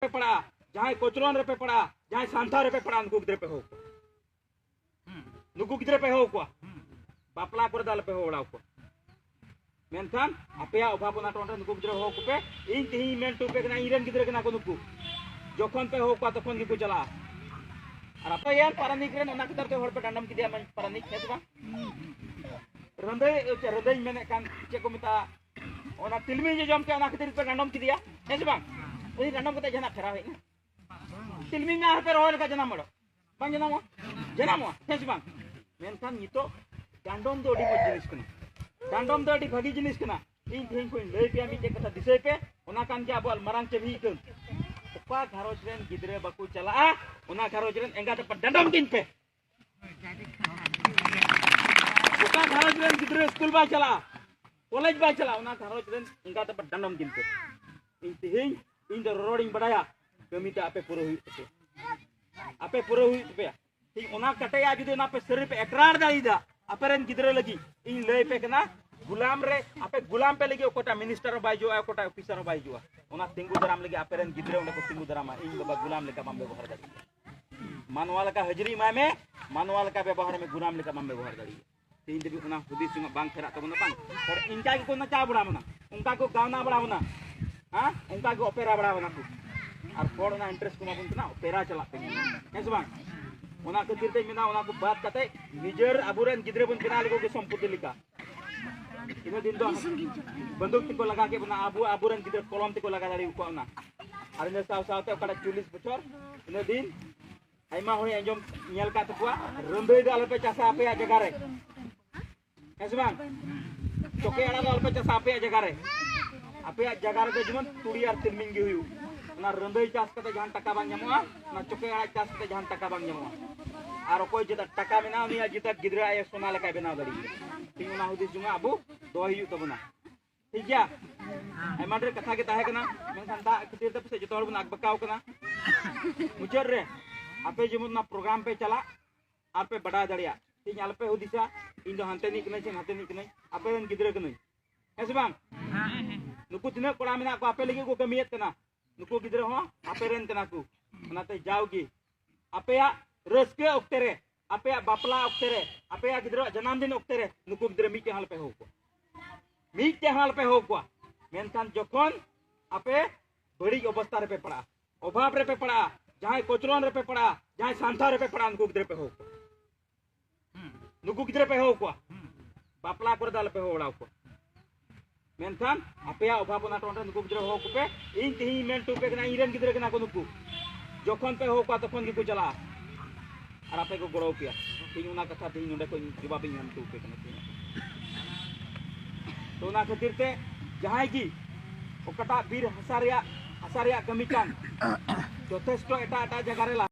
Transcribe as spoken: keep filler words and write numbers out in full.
ᱯᱮ ᱯᱟᱲᱟᱜᱼᱟ, ᱡᱟᱦᱟᱸᱭ ᱠᱚᱪᱞᱚᱱ ᱨᱮᱯᱮ ᱯᱟᱲᱟᱜᱼᱟ, ᱡᱟᱦᱟᱸᱭ ᱥᱟᱱᱛᱷᱟ ᱨᱮᱯᱮ ᱯᱟᱲᱟᱜᱼᱟ, ᱱᱩᱠᱩ ᱜᱤᱫᱽᱨᱟᱹ ᱯᱮ ᱦᱚᱦᱚ ᱠᱚᱣᱟ᱾ ᱱᱩᱠᱩ ᱜᱤᱫᱽᱨᱟᱹ ᱯᱮ ᱦᱚᱦᱚ ᱠᱚᱣᱟ᱾ ᱵᱟᱯᱞᱟ ᱠᱚᱨᱮ ᱫᱚ ᱟᱞᱚᱯᱮ ᱦᱚᱦᱚ ᱵᱟᱲᱟ ᱠᱚᱣᱟ᱾ ᱢᱮᱱᱠᱷᱟᱱ ᱟᱯᱮᱭᱟᱜ ᱚᱵᱷᱟᱵᱽ ᱚᱱᱟᱴᱚᱱ ᱨᱮ ᱱᱩᱠᱩ ᱜᱤᱫᱽᱨᱟᱹ ᱦᱚᱦᱚ ᱠᱚᱯᱮ᱾ ᱤᱧ ᱛᱮᱦᱮᱧ ᱢᱮᱱ ᱦᱚᱴᱚ ᱟᱯᱮ ᱠᱟᱱᱟ, ᱤᱧ ᱨᱮᱱ ᱜᱤᱫᱽᱨᱟᱹ ᱠᱟᱱᱟ ᱠᱚ ᱱᱩᱠᱩ᱾ ᱡᱚᱠᱷᱚᱱ ᱯᱮ ᱦᱚᱦᱚ ᱠᱚᱣᱟ, ᱛᱚᱠᱷᱚᱱ ᱜᱮᱠᱚ ᱪᱟᱞᱟᱜᱼᱟ᱾ ᱟᱨ ᱟᱯᱮ ᱨᱮᱱ ᱯᱟᱨᱟᱱᱤᱠ ᱨᱮᱱ ᱚᱱᱟ ᱠᱷᱟᱹᱛᱤᱨ ᱛᱮ ᱦᱚᱲ ᱯᱮ ᱰᱟᱸᱰᱚᱢ ᱠᱮᱫᱮᱭᱟ, ᱢᱮᱱ ᱯᱟᱨᱟᱱᱤᱠ, ᱦᱮᱸ ᱥᱮ ᱵᱟᱝ? ᱨᱟᱹᱱᱫᱟᱹᱭ, ᱪᱮ, ᱨᱟᱹᱱᱫᱟᱹᱭ ᱢᱮᱱᱮᱫ ᱠᱟᱱ, ᱪᱮᱫ ᱠᱚ ᱢᱮᱛᱟᱜᱼᱟ, ᱚᱱᱟ ᱛᱤᱞᱢᱤᱧ ᱡᱚᱡᱚᱢ ᱛᱮ ᱚᱱᱟ ᱠᱷᱟᱹᱛᱤᱨ ᱯᱮ ᱰᱟᱸᱰᱚᱢ ᱠᱮᱫᱮᱭᱟ, ᱦᱮᱸ ᱥᱮ ᱵᱟᱝ? ᱩᱱᱤ ᱰᱟᱸᱰᱚᱢ ᱠᱟᱛᱮ ᱡᱟᱦᱟᱱᱟᱜ ᱯᱷᱮᱨᱟᱣ ᱦᱮᱡ ᱮᱱᱟ? ᱛᱤᱞᱢᱤᱧ ᱢᱟ ᱟᱨ ᱯᱮ ᱨᱚᱦᱚᱭ ᱞᱮᱠᱷᱟᱱ ᱡᱟᱱᱟᱢ ᱵᱟᱲᱚᱜ, ᱵᱟᱝ ᱡᱟᱱᱟᱢᱚᱜᱼᱟ? ᱡᱟᱱᱟᱢᱚᱜᱼᱟ, ᱦᱮᱸ ᱥᱮ ᱵᱟᱝ? ᱢᱮᱱᱠᱷᱟᱱ ᱱᱤᱛᱚᱜ ᱰᱟᱸᱰᱚᱢ ᱫᱚ ᱟᱹᱰᱤ ᱢᱚᱡᱽ ᱡᱤᱱᱤᱥ ᱠᱟᱱᱟ᱾ ᱰᱟᱸᱰᱚᱢ ᱫᱚ ᱟᱹᱰᱤ ᱵᱷᱟᱹᱜᱤ ᱡᱤᱱᱤᱥ ᱠᱟᱱᱟ᱾ ᱤᱧ ᱛᱮᱦᱮᱧ ᱠᱷᱚᱱ ᱞᱟᱹᱭ ᱯᱮᱭᱟ, ᱢᱤᱫᱴᱮᱡ ᱠᱟᱛᱷᱟ ᱫᱤᱥᱟᱹᱭ ᱯᱮ, ᱚᱱᱟ ᱠᱟᱱ ᱜᱮᱭᱟ ᱟᱵᱚᱣᱟᱜ ᱢᱟᱨᱟᱝ ᱪᱟᱹᱵᱤ ᱤᱠᱟᱹᱱ᱾ ᱚᱠᱟ ᱜᱷᱟᱨᱚᱸᱡᱽ ᱨᱮᱱ ᱜᱤᱫᱽᱨᱟᱹ ᱵᱟᱠᱚ ᱪᱟᱞᱟᱜᱼᱟ, ᱚᱱᱟ ᱜᱷᱟᱨᱚᱸᱡᱽ ᱨᱮᱱ ᱮᱸᱜᱟᱛ ᱟᱯᱟᱛ ᱰᱟᱸᱰᱚᱢ ᱠᱤᱱ ᱯᱮ᱾ ᱚᱠᱟ ᱜᱷᱟᱨᱚᱸᱡᱽ ᱨᱮᱱ ᱜᱤᱫᱽᱨᱟᱹ ᱥᱠᱩᱞ ᱵᱟᱭ ᱪᱟᱞᱟᱜᱼᱟ, ᱠᱚᱞᱮᱡᱽ ᱵᱟᱭ ᱪᱟᱞᱟᱜᱼᱟ, ᱚᱱᱟ ᱜᱷᱟᱨᱚᱸᱡᱽ ᱨᱮᱱ ᱮᱸᱜᱟᱛ ᱟᱯᱟᱛ ᱰᱟᱸᱰᱚᱢ ᱠᱤᱱ ᱯᱮ᱾ ᱤᱧ ᱛᱮᱦᱮᱧ, ᱤᱧ ᱫᱚ ᱨᱚᱨᱚᱲᱤᱧ ᱵᱟᱲᱟᱭᱟ, ᱠᱟᱹᱢᱤ ᱛᱮ ᱟᱯᱮ ᱯᱩᱨᱟᱹ ᱦᱩᱭᱩᱜ ᱛᱟᱯᱮᱭᱟ, ᱟᱯᱮ ᱯᱩᱨᱟᱹ ᱦᱩᱭᱩᱜ ᱛᱟᱯᱮᱭᱟ᱾ ᱴᱷᱤᱠ ᱚᱱᱟ ᱠᱟᱴᱮᱡ ᱡᱩᱫᱤ ᱚᱱᱟ ᱯᱮ ᱥᱟᱹᱨᱤ ᱯᱮ ᱮᱠᱨᱟᱨ ᱫᱟᱲᱮᱭᱟᱫᱟ ᱟᱯᱮ ᱨᱮᱱ ᱜᱤᱫᱽᱨᱟᱹ ᱞᱟᱹᱜᱤᱫ, ᱤᱧ ᱞᱟᱹᱭ ᱯᱮ ᱠᱟᱱᱟ, ᱜᱩᱞᱟᱢ ᱨᱮ ᱟᱯᱮ ᱜᱩᱞᱟᱢ ᱯᱮ ᱞᱟᱹᱜᱤᱫ ᱚᱠᱚᱭᱴᱟᱜ ᱢᱤᱱᱤᱥᱴᱟᱨ ᱦᱚᱸ ᱵᱟᱭ ᱦᱤᱡᱩᱜᱼᱟ, ᱚᱠᱚᱭᱴᱟᱜ ᱚᱯᱷᱤᱥᱟᱨ ᱦᱚᱸ ᱵᱟᱭ ᱦᱤᱡᱩᱜᱼᱟ᱾ ᱚᱱᱟ ᱛᱤᱸᱜᱩ ᱫᱟᱨᱟᱢ ᱞᱟᱹᱜᱤᱫ ᱟᱯᱮ ᱨᱮᱱ ᱜᱤᱫᱽᱨᱟᱹ ᱚᱸᱰᱮ ᱠᱚ ᱛᱤᱸᱜᱩ ᱫᱟᱨᱟᱢᱟ, ᱤᱧ ᱵᱟᱵᱟ ᱜᱩᱞᱟᱢ ᱞᱮᱠᱟ ᱵᱟᱢ ᱵᱮᱵᱚᱦᱟᱨ ᱫᱟᱲᱮᱭᱟᱜᱼᱟ᱾ ᱢᱟᱱᱣᱟ ᱞᱮᱠᱟ ᱦᱟᱹᱡᱨᱤ ᱮᱢᱟᱭ ᱢᱮ, ᱢᱟᱱᱣᱟ ᱞᱮᱠᱟ ᱵᱮᱵᱚᱦᱟᱨ ᱢᱮ, ᱜᱩᱞᱟᱢ ᱞᱮᱠᱟ ᱵᱟᱢ ᱵᱮᱵᱚᱦᱟᱨ ᱫᱟᱲᱮᱭᱟᱜᱼᱟ᱾ ᱛᱮᱦᱮᱧ ᱫᱷᱟᱹᱵᱤᱡ ᱚᱱᱟ ᱦᱩᱫᱤᱥ ᱡᱚᱝ ᱵᱟᱝ ᱯᱷᱮᱨᱟᱜ ᱛᱟᱵᱚᱱᱟ, ᱵᱟᱝ? ᱦᱚᱲ ᱤᱱᱠᱟ ᱜᱮᱠᱚ ᱱᱟᱪᱟᱣ ᱵᱟᱲᱟ ᱵᱚᱱᱟ, ᱚᱱᱠᱟ ᱠᱚ ᱜᱟᱣᱱᱟ ᱵᱟᱲᱟ ᱵᱚᱱᱟ, ᱦᱮᱸ, ᱚᱱᱠᱟ ᱜᱮ ᱚᱯᱮᱨᱟ ᱵᱟᱲᱟ ᱵᱚᱱᱟ ᱠᱚ᱾ ᱟᱨ ᱦᱚᱲ ᱚᱱᱟ ᱤᱱᱴᱟᱨᱮᱥᱴ ᱠᱚ ᱮᱢᱟ ᱵᱚᱱ ᱠᱟᱱᱟ, ᱚᱯᱮᱨᱟ ᱪᱟᱞᱟᱜ ᱛᱮ, ᱦᱮᱸ ᱥᱮ ᱵᱟᱝ? ᱚᱱᱟ ᱠᱷᱟᱹᱛᱤᱨ ᱛᱮᱧ ᱢᱮᱱᱟ, ᱚᱱᱟ ᱠᱚ ᱵᱟᱫ ᱠᱟᱛᱮ ᱱᱤᱡᱮᱨ ᱟᱵᱚᱨᱮᱱ ᱜᱤᱫᱽᱨᱟᱹ ᱵᱚᱱ ᱵᱮᱱᱟᱣ ᱞᱮᱠᱚ ᱜᱮ ᱥᱚᱢᱯᱚᱛᱤ ᱞᱮᱠᱟ᱾ ᱤᱱᱟᱹ ᱫᱤᱱ ᱫᱚ ᱵᱟᱱᱫᱩᱠ ᱛᱮᱠᱚ ᱞᱟᱜᱟ ᱠᱮᱫ ᱵᱚᱱᱟ, ᱟᱵᱚ, ᱟᱵᱚᱨᱮᱱ ᱜᱤᱫᱽᱨᱟᱹ ᱠᱚᱞᱚᱢ ᱛᱮᱠᱚ ᱞᱟᱜᱟ ᱫᱟᱲᱮ ᱟᱠᱚᱣᱟ ᱚᱱᱟ᱾ ᱟᱨ ᱤᱱᱟᱹ ᱥᱟᱶ ᱥᱟᱶᱛᱮ ᱚᱠᱟᱴᱟᱜ ᱪᱚᱞᱞᱤᱥ ᱵᱚᱪᱷᱚᱨ, ᱤᱱᱟᱹ ᱫᱤᱱ ᱟᱭᱢᱟ ᱦᱚᱲᱤᱧ ᱟᱸᱡᱚᱢ ᱧᱮᱞ ᱠᱟᱜ ᱛᱟᱠᱚᱣᱟ, ᱨᱟᱹᱱᱫᱟᱹᱭ ᱫᱚ ᱟᱞᱚᱯᱮ ᱪᱟᱥᱟ ᱟᱯᱮᱭᱟᱜ ᱡᱟᱭᱜᱟ ᱨᱮ, ᱦᱮᱸ ᱥᱮ ᱵᱟᱝ? ᱪᱚᱠᱮ ᱟᱲᱟᱜ ᱫᱚ ᱟᱞᱚᱯᱮ ᱪᱟᱥᱟ ᱟᱯᱮᱭᱟᱜ ᱡᱟᱭᱜᱟ ᱨᱮ᱾ ᱟᱯᱮᱭᱟᱜ ᱡᱟᱭᱜᱟ ᱨᱮᱫᱚ ᱡᱮᱢᱚᱱ ᱛᱩᱲᱤ ᱟᱨ ᱛᱤᱞᱢᱤᱧ ᱜᱮ ᱦᱩᱭᱩᱜ᱾ ᱚᱱᱟ ᱨᱟᱹᱱᱫᱟᱹᱭ ᱪᱟᱥ ᱠᱟᱛᱮ ᱡᱟᱦᱟᱱ ᱴᱟᱠᱟ ᱵᱟᱝ ᱧᱟᱢᱚᱜᱼᱟ, ᱚᱱᱟ ᱪᱚᱠᱮ ᱟᱲᱟᱜ ᱪᱟᱥ ᱠᱟᱛᱮ ᱡᱟᱦᱟᱱ ᱴᱟᱠᱟ ᱵᱟᱝ ᱧᱟᱢᱚᱜᱼᱟ᱾ ᱟᱨ ᱚᱠᱚᱭ ᱡᱮᱴᱟ ᱴᱟᱠᱟ ᱢᱮᱱᱟᱜᱼᱟ, ᱩᱱᱤᱭᱟᱜ ᱡᱮᱴᱟ ᱜᱤᱫᱽᱨᱟᱹ ᱟᱭ ᱥᱚᱱᱟ ᱞᱮᱠᱟᱭ ᱵᱮᱱᱟᱣ ᱫᱟᱲᱮᱭᱟᱜᱼᱟ᱾ ᱴᱷᱤᱠ ᱚᱱᱟ ᱦᱩᱫᱤᱥ ᱡᱚᱝᱟ ᱟᱵᱚ ᱫᱚᱦᱚᱭ ᱦᱩᱭᱩᱜ ᱛᱟᱵᱚᱱᱟ᱾ ᱴᱷᱤᱠ ᱜᱮᱭᱟ, ᱟᱭᱢᱟ ᱰᱷᱮᱨ ᱠᱟᱛᱷᱟ ᱜᱮ ᱛᱟᱦᱮᱸ ᱠᱟᱱᱟ, ᱢᱮᱱᱠᱷᱟᱱ ᱫᱟᱜ ᱠᱷᱟᱹᱛᱤᱨ ᱛᱮ ᱯᱟᱥᱮᱡ ᱡᱚᱛᱚ ᱦᱚᱲ ᱵᱚᱱ ᱟᱠᱵᱟᱠᱟᱣ ᱠᱟᱱᱟ᱾ ᱢᱩᱪᱟᱹᱫ ᱨᱮ ᱟᱯᱮ ᱡᱮᱢᱚᱱ ᱚᱱᱟ ᱯᱨᱳᱜᱨᱟᱢ ᱯᱮ ᱪᱟᱞᱟᱜ ᱟᱨ ᱯᱮ ᱵᱟᱰᱟᱭ ᱫᱟᱲᱮᱭᱟᱜ, ᱤᱧ ᱟᱞᱚᱯᱮ ᱦᱩᱫᱤᱥᱟ ᱤᱧ ᱫᱚ ᱦᱟᱱᱛᱮ ᱨᱤᱱᱤᱡ ᱠᱟᱹᱱᱟᱹᱧ ᱥᱮ ᱱᱟᱛᱮ ᱨᱤᱱᱤᱡ ᱠᱟᱹᱱᱟᱹᱧ, ᱟᱯᱮ ᱨᱮᱱ ᱜᱤᱫᱽᱨᱟᱹ ᱠᱟᱹᱱᱟᱹᱧ, ᱦᱮᱸ ᱥᱮ ᱵᱟᱝ? ᱱᱩᱠᱩ ᱛᱤᱱᱟᱹᱜ ᱠᱚᱲᱟ ᱢᱮᱱᱟᱜ ᱠᱚᱣᱟ ᱟᱯᱮ ᱞᱟᱹᱜᱤᱫ ᱠᱚ ᱠᱟᱹᱢᱤᱭᱮᱫ ᱠᱟᱱᱟ, ᱱᱩᱠᱩ ᱜᱤᱫᱽᱨᱟᱹ ᱦᱚᱸ ᱟᱯᱮ ᱨᱮᱱ ᱠᱟᱱᱟ ᱠᱚ᱾ ᱚᱱᱟᱛᱮ ᱡᱟᱣᱜᱮ ᱟᱯᱮᱭᱟᱜ ᱨᱟᱹᱥᱠᱟᱹ ᱚᱠᱛᱮ ᱨᱮ, ᱟᱯᱮᱭᱟᱜ ᱵᱟᱯᱞᱟ ᱚᱠᱛᱮ ᱨᱮ, ᱟᱯᱮᱭᱟᱜ ᱜᱤᱫᱽᱨᱟᱹᱣᱟᱜ ᱡᱟᱱᱟᱢ ᱫᱤᱱ ᱚᱠᱛᱮ ᱨᱮ ᱱᱩᱠᱩ ᱜᱤᱫᱽᱨᱟᱹ ᱢᱤᱫᱴᱮᱱ ᱦᱚᱸ ᱟᱞᱚᱯᱮ ᱦᱚᱦᱚ ᱠᱚᱣᱟ, ᱢᱤᱫᱴᱮᱱ ᱦᱚᱸ ᱟᱞᱚᱯᱮ ᱦᱚᱦᱚ ᱠᱚᱣᱟ᱾ ᱢᱮᱱᱠᱷᱟᱱ ᱡᱚᱠᱷᱚᱱ ᱟᱯᱮ ᱵᱟᱹᱲᱤᱡ ᱚᱵᱚᱥᱛᱟ ᱨᱮᱯᱮ ᱯᱟᱲᱟᱜᱼᱟ, ᱚᱵᱷᱟᱵ ᱨᱮᱯᱮ ᱯᱟᱲᱟᱜᱼᱟ, ᱡᱟᱦᱟᱸᱭ ᱠᱚᱪᱞᱚᱱ ᱨᱮᱯᱮ ᱯᱟᱲᱟᱜᱼᱟ, ᱡᱟᱦᱟᱸᱭ ᱥᱟᱱᱛᱷᱟ ᱨᱮᱯᱮ ᱯᱟᱲᱟᱜᱼᱟ, ᱱᱩᱠᱩ ᱜᱤᱫᱽᱨᱟᱹ ᱯᱮ ᱦᱚᱦᱚ ᱠᱚᱣᱟ᱾ ᱱᱩᱠᱩ ᱜᱤᱫᱽᱨᱟᱹ ᱯᱮ ᱦᱚᱦᱚ ᱠᱚᱣᱟ᱾ ᱵᱟᱯᱞᱟ ᱠᱚᱨᱮ ᱫᱚ ᱟᱞᱚᱯᱮ ᱦᱚᱦᱚ ᱵᱟᱲᱟ ᱠᱚᱣᱟ᱾ ᱢᱮᱱᱠᱷᱟᱱ ᱟᱯᱮᱭᱟᱜ ᱚᱵᱷᱟᱵ ᱚᱱᱟᱴᱚᱱ ᱨᱮ ᱱᱩᱠᱩ ᱜᱤᱫᱽᱨᱟᱹ ᱦᱚᱦᱚ ᱠᱚᱯᱮ᱾ ᱤᱧ ᱛᱮᱦᱮᱧ ᱢᱮᱱ ᱦᱚᱴᱚ ᱟᱯᱮ ᱠᱟᱱᱟ, ᱤᱧ ᱨᱮᱱ ᱜᱤᱫᱽᱨᱟᱹ ᱠᱟᱱᱟ ᱠᱚ ᱱᱩᱠᱩ᱾ ᱡᱚᱠᱷᱚᱱ ᱯᱮ ᱦᱚᱦᱚ ᱠᱚᱣᱟ, ᱛᱚᱠᱷᱚᱱ ᱜᱮᱠᱚ ᱪᱟᱞᱟᱜᱼᱟ ᱟᱨ ᱟᱯᱮ ᱠᱚ ᱜᱚᱲᱚ ᱟᱯᱮᱭᱟ᱾ ᱛᱮᱦᱮᱧ ᱚᱱᱟ ᱠᱟᱛᱷᱟ ᱛᱮᱦᱮᱧ ᱱᱚᱰᱮ ᱠᱷᱚᱱ ᱡᱚᱵᱟᱵ ᱤᱧ ᱮᱢ ᱦᱚᱴᱚ ᱟᱯᱮ ᱠᱟᱱᱟ ᱛᱮᱦᱮᱧ᱾ ᱛᱚ ᱚᱱᱟ ᱠᱷᱟᱹᱛᱤᱨ ᱛᱮ ᱡᱟᱦᱟᱸᱭ ᱜᱮ ᱚᱠᱟᱴᱟᱜ ᱵᱤᱨ ᱦᱟᱥᱟ ᱨᱮᱭᱟᱜ, ᱦᱟᱥᱟ ᱨᱮᱭᱟᱜ ᱠᱟᱹᱢᱤ ᱠᱟᱱ, ᱡᱚᱛᱷᱮᱥᱴᱚ ᱮᱴᱟᱜ ᱮᱴᱟᱜ ᱡᱟᱭᱜᱟ ᱨᱮ ᱞᱟ-